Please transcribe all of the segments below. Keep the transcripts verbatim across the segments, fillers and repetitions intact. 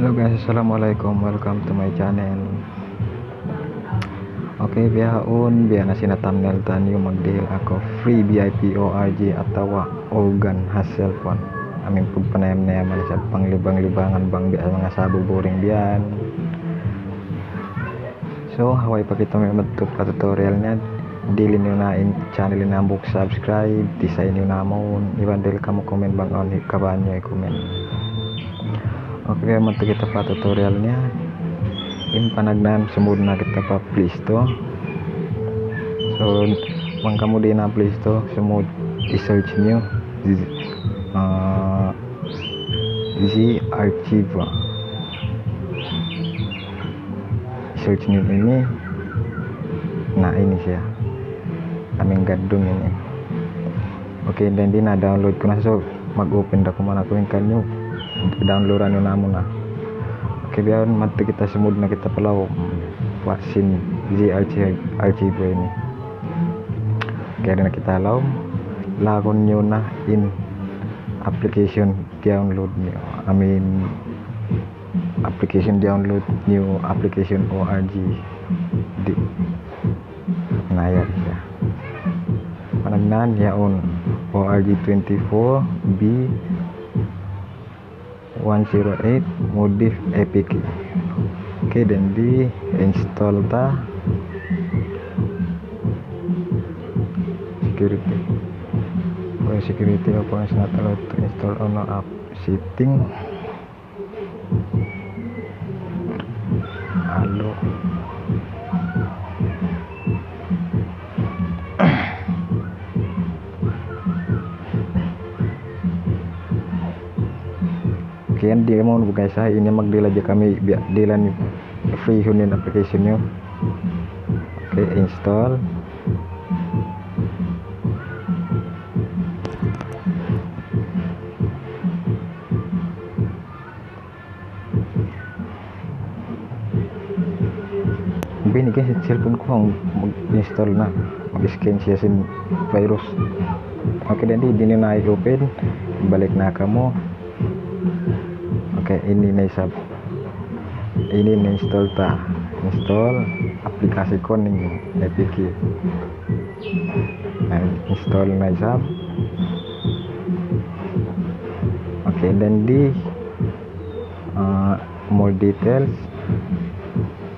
Hello guys, assalamualaikum. Welcome to my channel. Okay, bihaun, biya' na sin thumbnail taniyu, magdihil aku free V I P O R G atawa organ ha cellphone. Amu in pagpanayam-nayaman sa' panglibang-libangan bang biya' manga sabu boring biya' yan. So, ha way pa kita madtu pa tutorial niya, dihili niyu na in channel ini hambuuk subscribe, tisay niyu na mawn, iban dihil kamu comment bang awn kabahag niyu i-comment. Okay, madtu kita pa tutorial niya. In panagnaan, sumud na kita pa Play Store. So, bang kamu di' na Play Store, sumud i-search niyu, ah, Z Archiver. Search niyu ini. Na, ini siya. Amu in gaddum ini. Okay, then di' na, download ku na. So, mag-open da kuman aku in kaniyu. Download anu na muna. Okay, biya' yan, madtu kita, sumud na kita pa lawm. Wa sin Z Archiver ini. Okay, di' na kita ha lawm. Lagun niyu na in application download niyu. I mean, application download niyu, application O R G. Di'. Na, yan siya. Panagnaan yaun, O R G twenty-four B one zero eight modif A P K. Okay, then di' install ta. Security. Kung security, opo, is not allowed to install on app setting. Alo. Kiyan di' mawn, guys, ha. Ini magdihil hadja kami, biya' dihilan niyu, free hun in application niyu. Okay, install. Bini ka cellphone ku bang mag-install na, mag-scan siya sin virus. Okay, then di', di' niyu na i-open, balik na kamu. Okay, ini na isab. Ini na install ta. Install aplikasi kuning A P K. Na, install na isab. Okay, then di', uh, more details.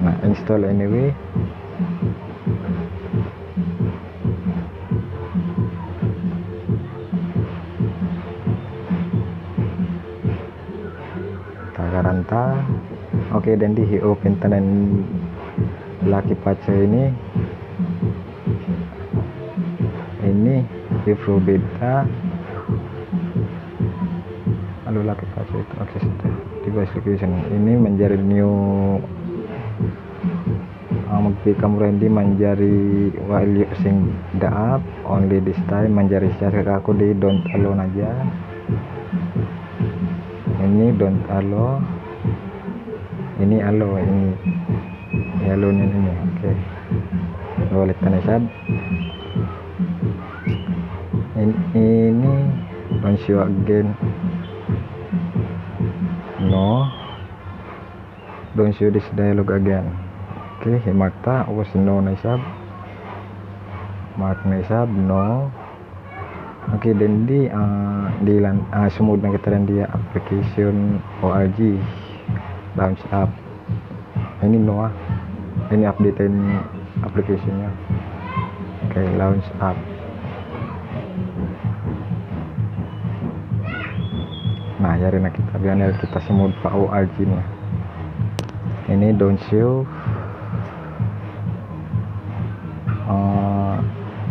Na, install anyway. Tagaranta. Okay, then di' hi-open ta na in Lucky Patcher ini. Ini, i-prove ta. Alo, Lucky Patcher itu, access to device location. Ini manjari new, ah, magpikam rendi manjari while using the app, only this time manjari siya. Sa' aku di' don't allow na hadja. Ini don't allow. Ini allow, ini. Allow niyu ini. Okay. Balik ta na isab. In-, ini, don't show again. No. Don't show this dialog again. Okay, hi-mark ta, ubus no na isab. Mark na isab, no. Okay, then di', ah, dihilan, ah, sumud na kita dayn di ha application O R G. Launch app. Ini no, ah. Ini update in application niya. Okay, launch app. Na, yari na kita. Biya' na kita sumud pa O R G niya. Ini don't show. Ah,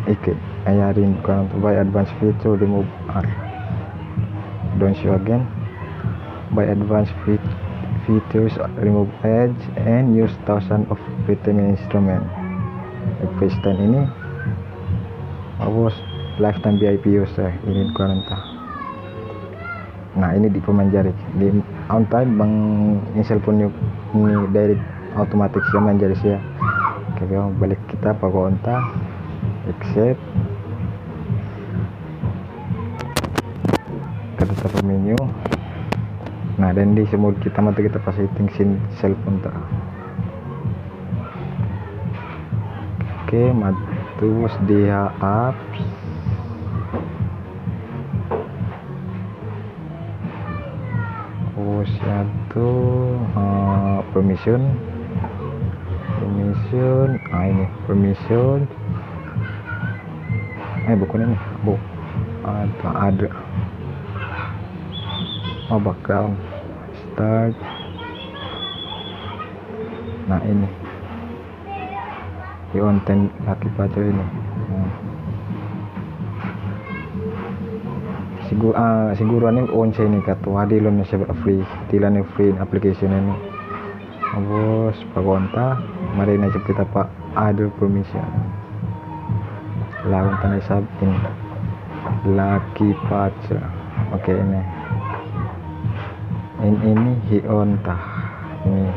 okay. Ayarin ko na to. By advanced feature, remove, ah, don't show again. By advanced feat-, features, remove ads and use thousand of premium instrument. Nag-first time ini. Ubus, lifetime V I P user. Ini ko na to. Na, ini di' pa manjari. Di', on time bang in cellphone niyu ini direct automatic siya, manjari siya. Okay, balik kita pa kuwan ta. Accept. Kadtu ta pa menu. Na, dayn di sumud kita, madtu kita pa setting sin cellphone ta. Okay, madtu di ha apps. Ubus yadtu, ah, permission. Permission. Ah, ini permission. Eh, bukun ini. Bu-, ada, ada. Oh, background. Start. Na, ini. Hi-on ta in Lucky Patcher ini. Hmm. Sigu-, ah, siguru ini on siya ini katu'. Hati laung niya siya free. Tila ini free application ini. Ubus, pag-on ta, mari na isab kita pa other permission. Laung ta na isab in Lucky Patcher. Okay, ini. In ini hi-on ta. Ini.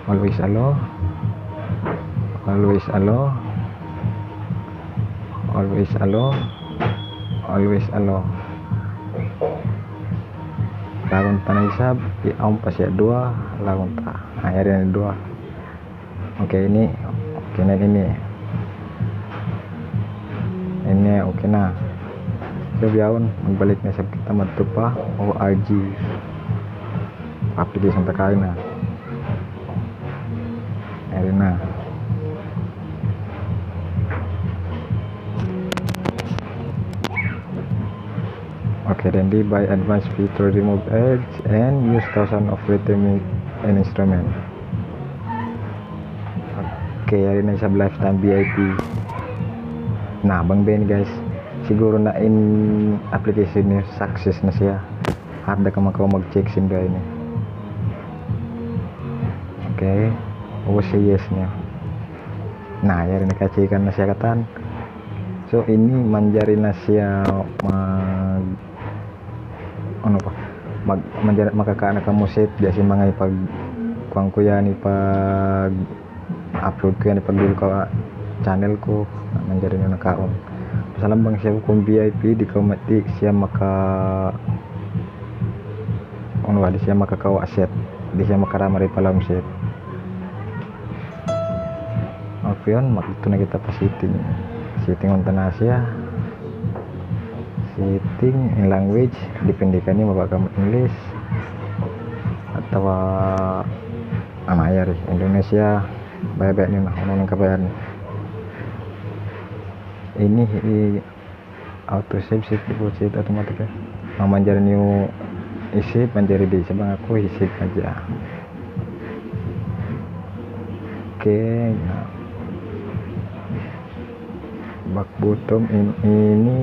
Always allow. Always allow. Always allow. Always allow. Laung ta na isab, i-on pa siya duwa, laung ta. Ah, yari na duwa. Okay, ini. Okay na ini. Ini, okay na. So, bihaun, magbalik na isab kita madtu pa O R G. Application ta kaina. Yari na. Okay, then di buy advanced feature, remove ads and use thousand of redeeming an instrument. Okay, yari na isab lifetime V I P. Na, bang biya' ini, guys. Siguru na in application niyu success na siya. Hati da kamu makawa' mag-check sin biya' ini. Okay. Ubus siya yes niya. Na, yari na, ka-check na siya katan. So, ini manjari na siya mag-, unu pa, mag-, manjari, makakawa' na kamu set, biya' sin manga ipag-, kuwan ku yan, ipag-upload ku yan, ipag-build ku ha channel ku, manjari na nakaun. Pasal bang siya bukun V I P, di' kaw ma-, di' siya maka-, unu ba, di' siya makakawa' set, di' siya makarā mari pa lawm set. Okay, yan, madtu na kita pa setting. Setting, on ta na siya. Setting in language, depende kaniyu, mabaya' kamu English atawa, anu, yari, Indonesia, baya'-baya' niyu na, unu in kabayaan niyu. Ini, i-, auto save, save, default save, automatic, ya. Bang manjari niyu i-save, manjari di', sa' bang aku i-save hadja. Okay, na. Back button in ini.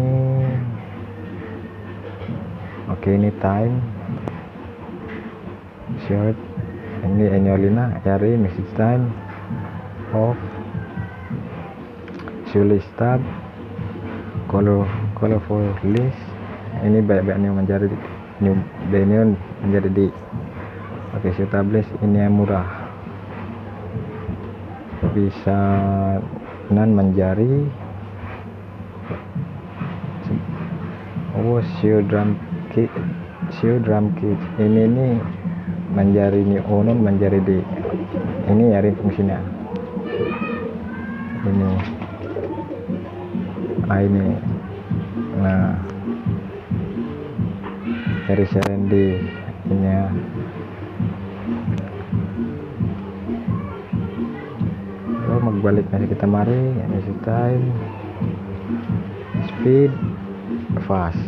Okay, ini time. Short. Ini annually na. Yari, message time. Off. Show list tab. Color, color for list. Ini baya'-baya' niyu manjari di'. Niyu, baya' niyu manjari di'. Okay, show tab list. Ini yang murah. Bisan manjari. Oh, show drum kit, show drum kit. Ini, ini manjari niyu onun, manjari di'. Ini yari fungsi niya. Ini. Ah, ini. Na. Yari siya di' ini, ya. So, magbalik na kita mari. Ini si time. Speed. Fast.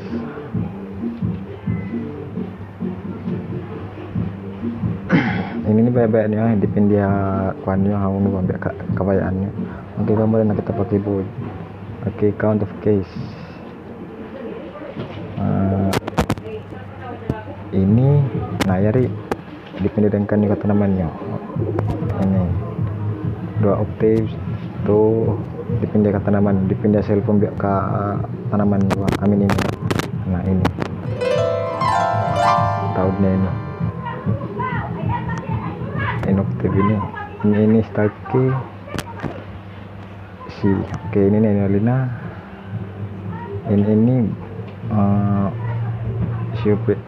Ini, ini baya'-baya' niyu, ha, depende ha kuwan niyu, ha, unu ba in ka-, kabayaan niyu. Okay, bang mari na kita pa keyboard. Okay, count of keys. Ah, ini, na, yari, depende dayn kaniyu katanaman niyu. Ini, duwa octaves, tu, depende katanaman, depende cellphone biya' katanaman niyu, amin ini. Na, ini. Taud niya ini. In octave ini. Ini, ini start key. C. Okay, ini na, ini na. Ini, ini, ah, Surpri-,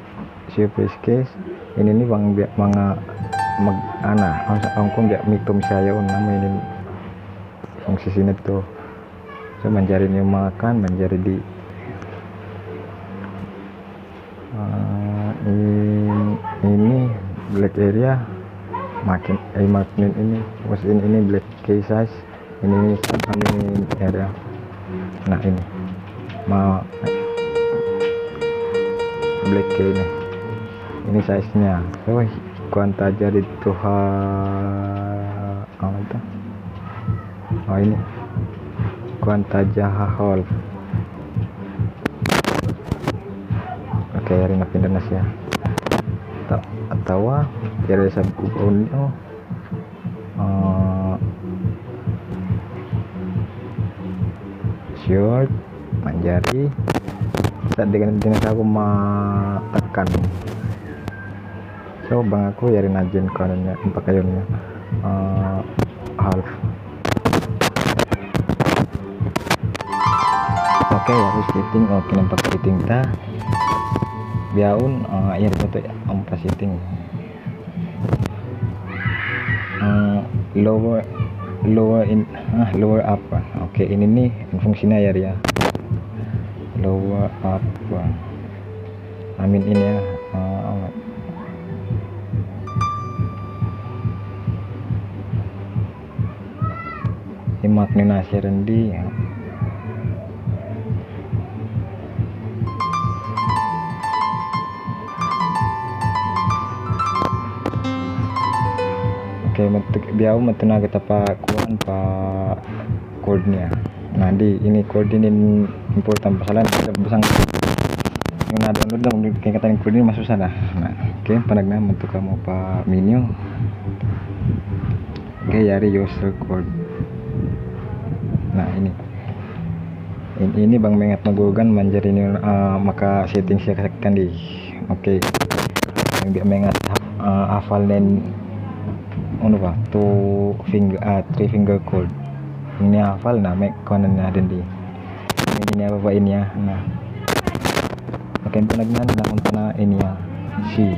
surprise case. Ini ini bang biya' manga mag-, ana, ang, ang kung biya' mitum siya yaun, amu ini fungsi sin yadtu. So, manjari niyu mangakan, manjari di'. Ah, in-, ini black area, makin, eh, makin ini, terus ini, ini black case size, ini, ini, ini area. Nah, ini. Ma-, black case ini. Ini size-nya. So, kuwan ta jadi tuha, apa itu? Oh, ini. Kuwan ta jaha hall. Okay, yari na pinda na siya. Ta-, atawa, yari sa bukun, oh. Ah, short, manjari. Sa' di' ka, di' na sa aku matakan. So, bang aku, yari na jin ku anu niya, in pakayun niya. Ah, half. Okay, yari setting. Okay, nampak setting ta. Bihaun, ah, yari pa tu, ampa setting. Ah, lower, lower in, ah, lower upper. Okay, ini ini in fungsi niya yari ya. Lower upper. I mean ini ya. Ah, in makna na siya rin di. Okay, mat-, bihaun madtu na kita pa kuwan, pa chord niya. Na, di', ini chord ini important, pasalan kita basang yung na-download lang, kaya kata yung chord ini masusa na. Na, okay, panag na, madtu kamu pa menu. Okay, yari user chord. Na, ini. In-, ini bang maingat magugan, manjari niyu, ah, maka-setting siya kasakan di. Okay. Bang di' maingat, ah, hafal na in, unu ba? Two finger, ah, three finger chord. Ini hafal na, may kuwan na din di. Ini niya baba ini ya. Na. Okay, panag na, na, unta na ini ya. C.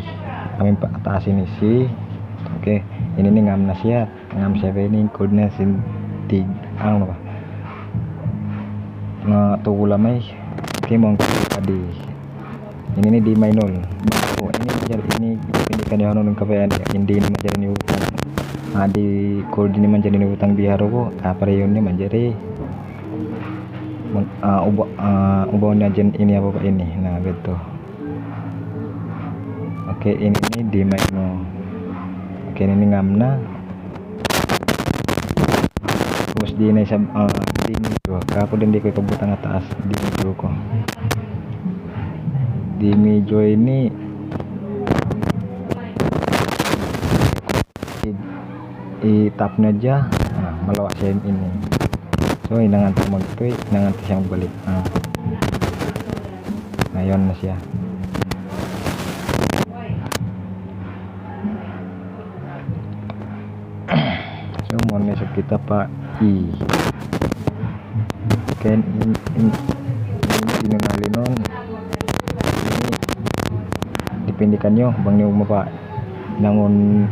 Amin pa, taas ini C. Okay. Ini ini ngam na siya. Ngam siya pa ini, chord na sin tig, anu ba? Na, tugulamay. Okay, mong tadi. Ini ini D minor. Oh, ini manjari, ini pindikan niyu anu nung kabayaan niya. Hindi ini manjari niyu utang. Ah, di chord ini manjari niyu utang di haru ku. Ah, pare yun ini manjari. Mun-, ah, uba-, ah, ubaw niya dyan ini apa pa ini. Na, gitu. Okay, ini ini D minor. Okay, ini ngam na. Tapos di na isab, ah, D major. Kaku' din di' ku ipabutang ha taas. D major ku. D major ini i-, i-tap na dya. Na, malawa' siya ini. So, hinangan ta magtuy, hinangan ta siya magbalik. Na. Na, yun na siya. So, muna sa kita pa E. Ken in, in, in, in, in, in, ini depende kaniyu bang niyu mapa nangun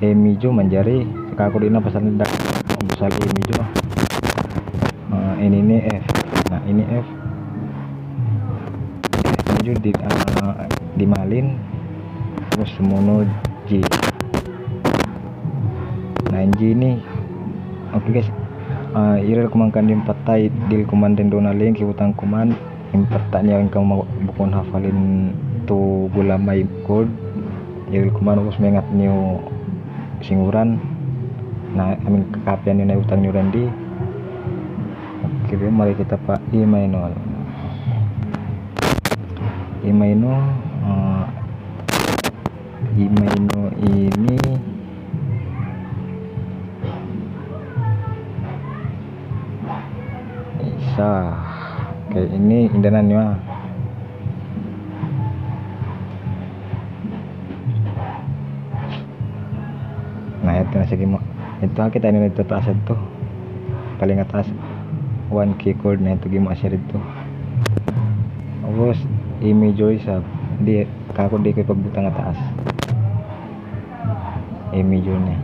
E major manjari. Kaku' di' na pasal da, pasal E major. Ah, ini ini F. Na, ini F. F major di, ah, di malin. Tapos sumunud G. Na, in G ini. Okay, guys. Ah, iri ku man kan di' patay, di' ku man din duun na link, kibutang ku man. In patta' niya in kamu mag-, bukun hafalin tugulamay chord. Yari ku man, ubus maingat niyu singuran. Na, amin kakapian niyu na utang niyu randi. Okay, mari kita pa E minor. E minor, ah, E minor ini isa. Okay, ini indanan niyu, ah. Na, yadtu na, sige mu. Yadtu, ah, kita' niyu na yadtu taas yadtu. Paling ha taas. One key chord na yadtu, gimuwa' siya didtu. Ubus, Image isab. Di', kaku' di' ku pagbutang ha taas. Image niya.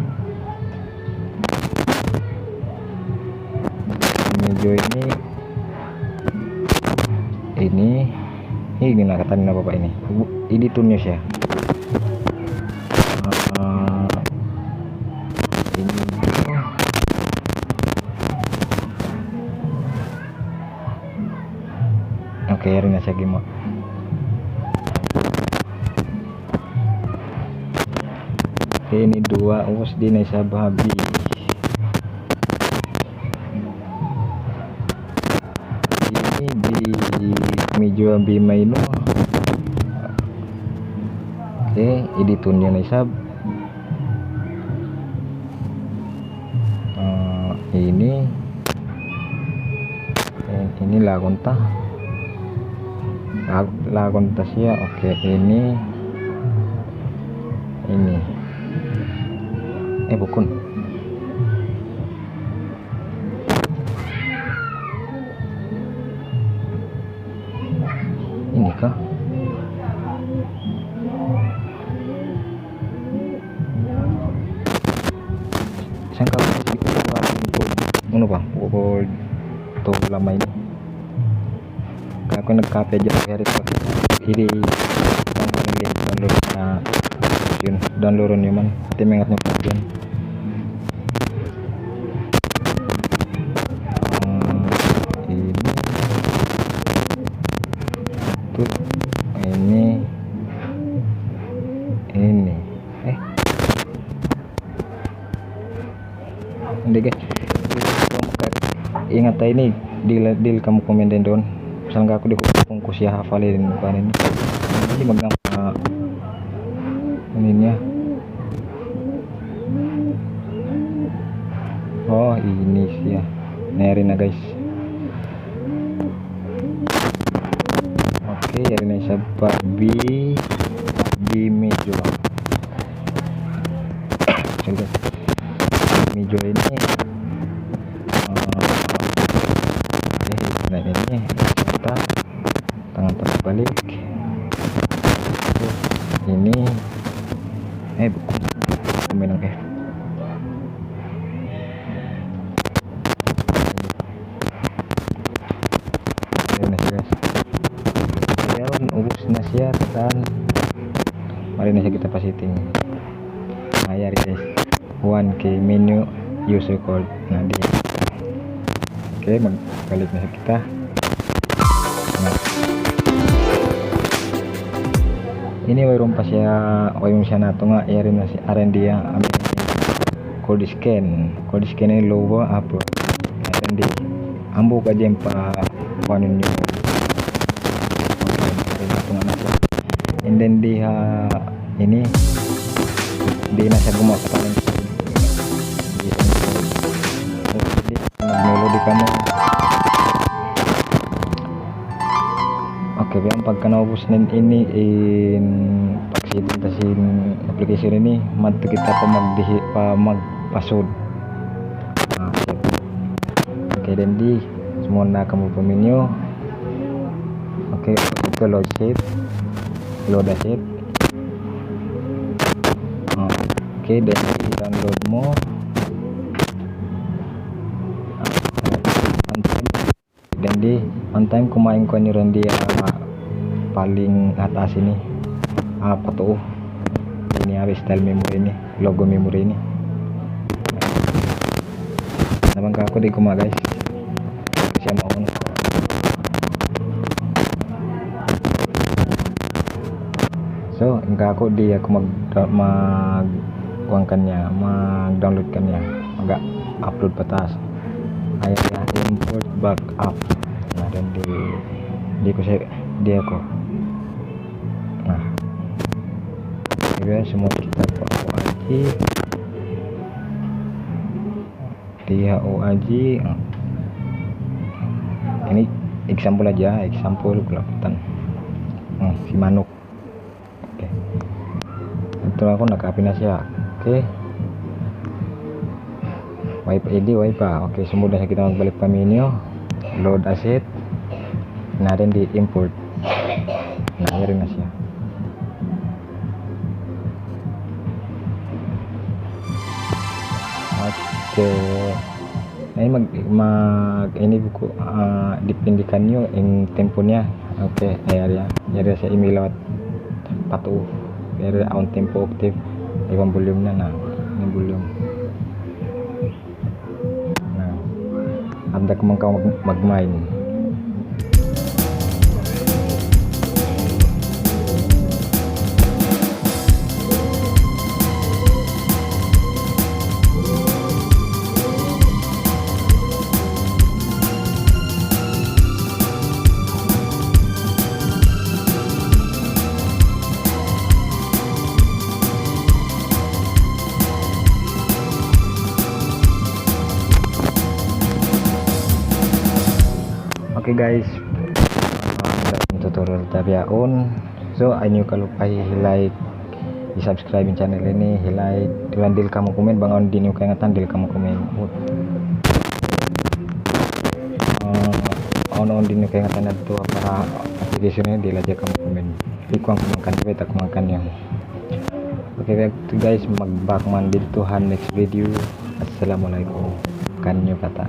Image ini, ini, ini na katan na baba ini. Edit niyu siya. Ah, ini. Okay, yari na siya gimuwa'. Ini duwa, ubus di' na isab habis. Ini di' medyu abi mainu. Okay, edit niyu na isab. Ah, ini, eh, ini lagun ta. Lag-, lagun ta siya. Okay, ini, ini. Eh, bukun. Ini ka? Saan ka ba? Ano ba? Bukun to lamay ini. Kaku' nag-copy hadja yari pa. Ini, download na, yun, download niyu man. Timingat niyu pa yun. Hmm, ini. Tuh, ini. Ini. Eh. Hindi, guys. Ingat ha ini, di', di' kamu komen din duun. Pasal kaku' di' ku, di' ku siya hapalin kuwan ini. Ini mag-, ah, ini niya. Oh, ini siya. Yari na, guys. Okay, yari na isab pa. Bi-, Vimeo. Sige. Vimeo ini. Ah, okay, na ini. Kita tangan terbalik. Ini. Eh, bukun. Kuminang, eh. Yari na siya, guys. Yari, ubus na siya, katan. Mari na siya kita pa setting. Ah, yari, guys. One K menu, use record. Na, di'. Okay, magbalik na siya kita. Na. Ini wayruun pa siya, wayruun siya natunga', yari na siya, R and D ya, amin. Code scan. Code scan ini logo, upload. And then di', hambuuk hadja in pa, kuwan niyu. And then di', ah, ini, di' na siya gumuwa' pa rin. Di', mag-melody kamu. Okay, biya' yan, pagka naubus na ini in pag-setting ta sin application ini, madtu kita pa magdihi-, pa magpasud. Ah, okay. Okay, then di', sumūd na kamu pa menu. Okay, ito load sheet. Load sheet. Ah, okay, then di' download mu. Ah, okay. Then di', one time kumain ku ini rin di', ah, paling ha taas ini. Ah, patu. Ini ha style memory ini, logo memory ini. Na bang kaku' di' kumawa', guys. Siya maun. So, in kaku' di' aku mag-, mag-, kuwan kaniya, mag-download kaniya, mag-upload pa taas. Ayaw niya import backup. Na, then di', di' ku siya, di' aku. Na. Jadi, sumūd kita pa O R G. T H O R G. Ini example hadja, example kalabutan. Hmm, sin manuk. Okay. Ito aku, nag-copy na siya. Okay. Way pa, di' way pa. Okay, sumūd na siya kita magbalik pa menu. Load asset. Na, then di' import. Na, yari na siya. Okay. Ay, mag, mag, ini buku, ah, depende kaniyu in tempo niya. Okay, ay, yari, yari siya imi lawat patu. Yari awn tempo octave. Iban volume na na. Ini volume. Na. Adda ku man kaw mag-, magmain. Okay guys, ah, tutorial ta bihaun. So, ayaw niyu kalupahi hi-like, i-subscribe in channel ini, hi-like. Iban di' kamu comment, bang awn di' niyu kaingatan, di' kamu comment. Ah, awn, awn di' niyu kaingatan adtu para application ini, di' la hadja kamu comment. Ikuan ku makan, kita ku makan yan. Okay, guys, magbak man didtu ha next video. Assalamualaikum. Kaniyu katan.